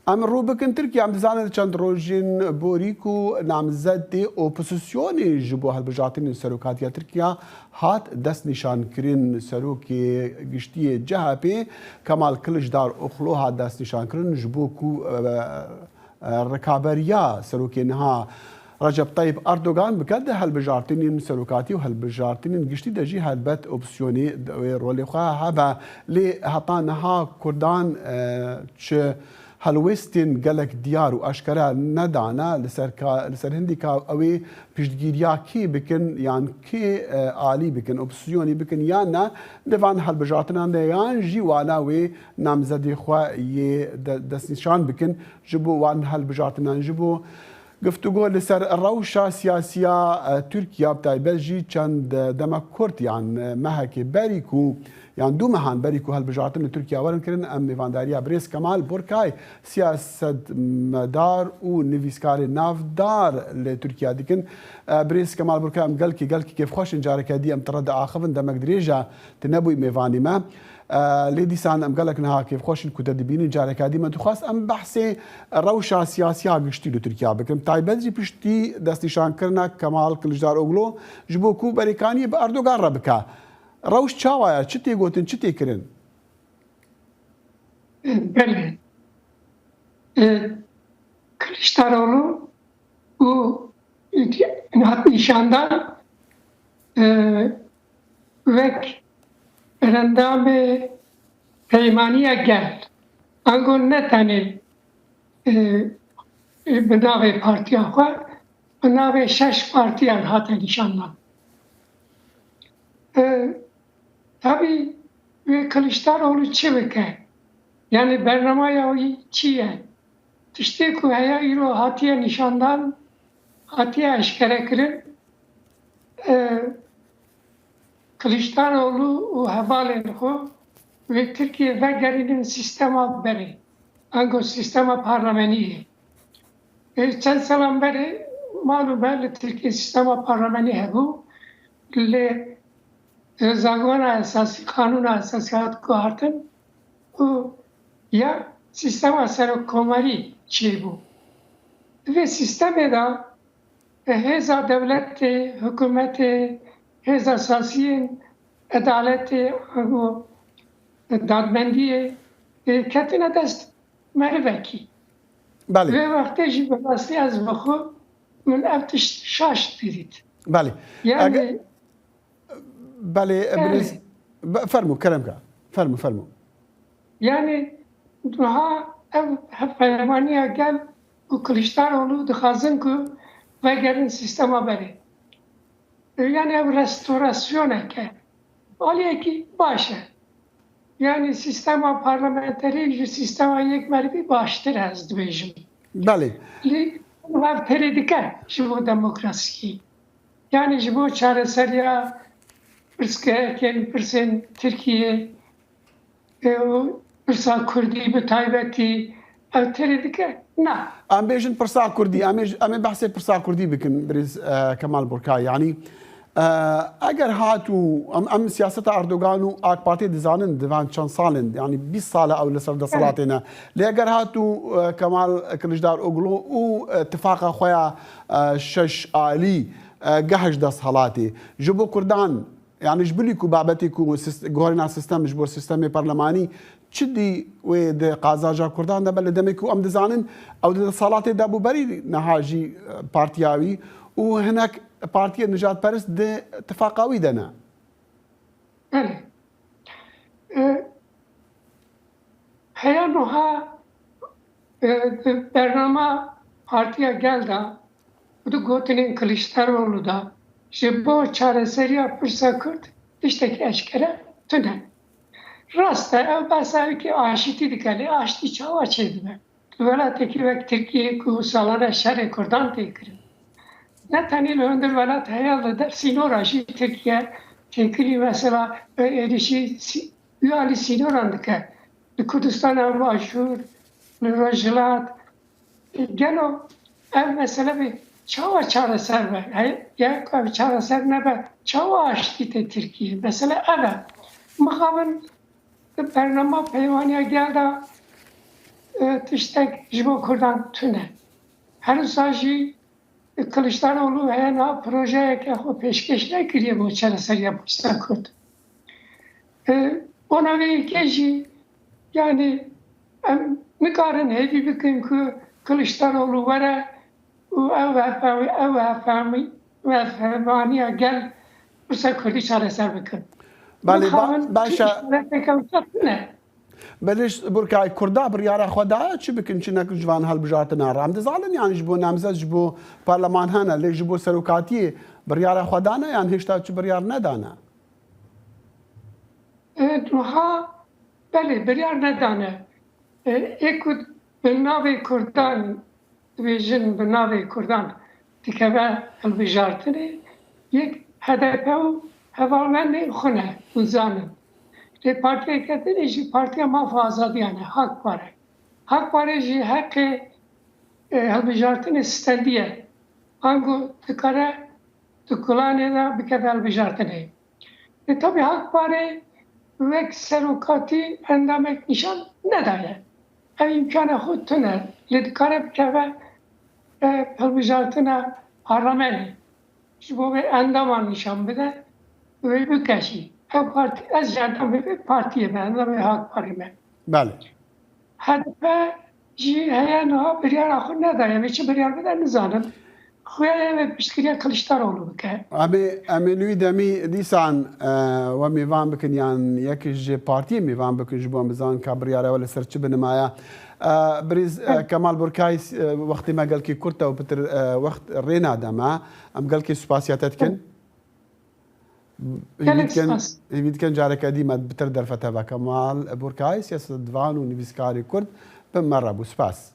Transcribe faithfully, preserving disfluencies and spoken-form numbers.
Em rû bikin Tirkiye, em dizanin çend rojên borî ku namzedê opozisyonê ji bo hilbijartinên serokatiya Tirkiye hat destnîşankirin. Serokê giştî yê C H P Kemal Kiliçdaroglu hat destnîşankirin ji bo ku, e, e, rikaberiya serokê niha Recep Tayyip Erdogan bike di hilbijartinên serokatî û hilbijartinên giştî de jî helbet opsiyonê wê rolê xwe hebe. Lê heta niha Kurdan, e, çi helwêstên gelek diyar û eşkere nedane li ser ka, li ser hindî ka ew ê piştgîriya kê bikin yan kê, e, alî bikin, opsiyonî bikin yan ne, di van hilbijartinan de yan jî wana wê namzedê xwe yê de, destnîşan bikin ji bo wan hilbijartinan, ji bo Guftûgo li ser rewşa siyasiya, e, Tirkiye, bi taybet jî çend, e, demek kurt yan, e, mehekê berî ku, yan du mehan berî ku hilbijartin li Tirkiye werin kirin, em mêvandariya birêz Kemal Burkay, siyasetmedar û nivîskarê navdar li Tirkiye dikin. E, birêz Kemal Burkay, em gelkî, gelkî kêfxweş in, careke dî em tu re diaxivin, demek dirêj e tu nebûyî mêvanê me. E, lê dîsan em gelek niha kêfxweş in ku te dibînin. Careka dî me dixwest em behsê rewşa siyasiya giştî li Tirkiye bikin. Taybet jî piştî destnîşankirina Kemal Kiliçdaroglu ji bo ku berêkaniyê bi Erdogan re bike. Rewş çawa ye? Çi tê gotin, çi tê kirin? Belê. E, Kiliçdaroglu û hat nîşandan, e, wek endamê Peymaniya Gel, ango ne tenê, e, e, bi navê partiya xwe, bi navê şeş partiyan hate nîşandan. E, Tabî wê Kiliçdaroglu çi bike? Yanî bernamaya wî çi ye? Tiştê ku heye îro hatiye nîşandan, hatiye eşkerekirin, e, Kiliçdaroglu û hevalên xwe wê Tirkiye vegerînin sîstema berê, ango sîstema parlameniyê. E, çend salan berê malûm e li Tirkiye sîstema parlamenî hebû, lê rêzagora esasî, qanûna esasî hat guhartin û ya sîstema serokkomarî çêbû. Di vê sîstemê de hêza dewletê, hikûmetê, hêza siyasiyên edaletê, ango dadmendiyê, e, ketine dest merivekî. Belê. Vê wextê jî bi rastî ez bi xwe min ev tişt şaş didît. Belê. Yani, Ege-, belê, belê. Birêz, be-, fermû, kerem ka. Fermû, fermû. Yani, niha ev hevpeymaniya Gel û Kiliçdaroglu dixwazin ku vegerin sîstema berê. Yani ev restorasyonek e. Aliyekî baş e. Yani sîstema parlamenterî ji sîstema yekmerivî baştir e, ez dibêjim. Belê. Lê ev têrê dike ji bo demokrasiyê. Yani ji bo çareseriya pirsgehekên, pirsên Tirkiyê, e, û pirsa kurdî bi taybetî, ev têrê dike? Na. Em bêjin pirsa kurdî, em ê, em ê behsê pirsa kurdî bikin, birêz, e, Kemal Burkay. Yanî, e, eger hat û em, em siyaseta Erdogan û AK Partiyê dizanin, di van çend salên, yanî bîst sal e ew li ser deselatê ne. Lê eger hat û, e, Kemal Kiliçdaroglu û, e, tifaqa xwe ya, e, şeş alî, e, geh ji desthilatê. Ji bo kurdan, Yanî ji bilî ku babetê ku sîst-, guherîna sîstem ji bo sîstemê parlemanî çi dî wê di qazaca kurdan de be, li demê ku em dizanin ew di desthilatê de bû berî niha jî, e, partiya wî û hinek partiyên nijadperist di tifaqa wî de ne. Belê. E, heya niha, e, di bernama Partiya Gel de û di gotinên Kiliçdaroglu de ji bo çareseriya pirsa Kurd tiştekî eşkere tune. Rast e, ew behsa wekî aşîtî dike, lê aştî çawa çêdibe? Di welatekî wek Tirkiye ku salane şerê Kurdan tê kirin. Ne tenê li hundir welat heye, li der sînora jî Tirkiye têkilî mesela êrişî sî-, dualî sînoran dike. Li Kurdistana Başûr, li Rojhilat, Gelo ev mesele bi çawa çareser be? Hey, ya ku ev çareser nebe, çawa aştî tê Tirkiye? Mesele ev e. Mixabin di bernama Peywaniya Gel de, e, tiştek ji bo Kurdan tune. Her wisa jî Kiliçdaroglu heye niha projeyeke xwe pêşkêş nekiriye bo çareseriya pirsên Kurd. E, bona vê yekê jî, yanî em nikarin hêvî bikin ku Kiliçdaroglu were û ew hevpewî-, ew hevpewî-, hevpeyvaniya gel pirsa Kurdî çareser bikin. Belê, ba-, Mixabin baş e. Tiştekeke wisa tune. Belê, Burkay, Kurda biryara xwe daye çi bikin, çi nekin ji van hilbijartina re? Em dizanin, yan ji bo namzet, ji bo parleman hene, lê ji bo serokatiyê biryara xwe dane, yan hêşta çi biryar nedane? E, niha, belê, biryar nedane. E, ê ku bi navê Kurdan dibêjin, bi navê Kurdan dikeve hilbijartinê, yek H D P û hevalbendên xwe ne, hûn zanin. Lê partiyeke din jî Partiya Maf û Azadiyan e, Hakpare. Hakpare jî heqê, e, hilbijartinê stendiye. Ango dikare di gulanê de bikeve hilbijartinê. Lê tabî Hakpare wek serokatî endamek nîşan nedaye. Ev îmkana xwe tune. Lê dikare bikeve, e, hilbijartina parlamenê. Ji bo vê endaman nîşan bide, wê bike jî. Ev partî, ez jî endamê vê partiyê me, endamê Hakparê me. Belê. H D P jî heye niha biryara xwe nedaye, wê çi biryar bide nizanim. Xuya ye wê piştgiriya Kiliçdaroglu bike. Em ê, em ê li wî demî dîsan, e, we mêvan bikin yan yek ji partiyê mêvan bikin ji bo em bizanin ka biryara we li ser çi binimaya. E, birîz, e, Kemal Burkay, e, wextê me gelkî kurt e û pitir, e, wext rê nade me. Em gelkî spasiya te dikin. Gelek spas. Hêvî dikin careke dî me bi te derfete ve. Kemal Burkay, siyasetvan û nivîskarê Kurd, bi me re bû. Spas.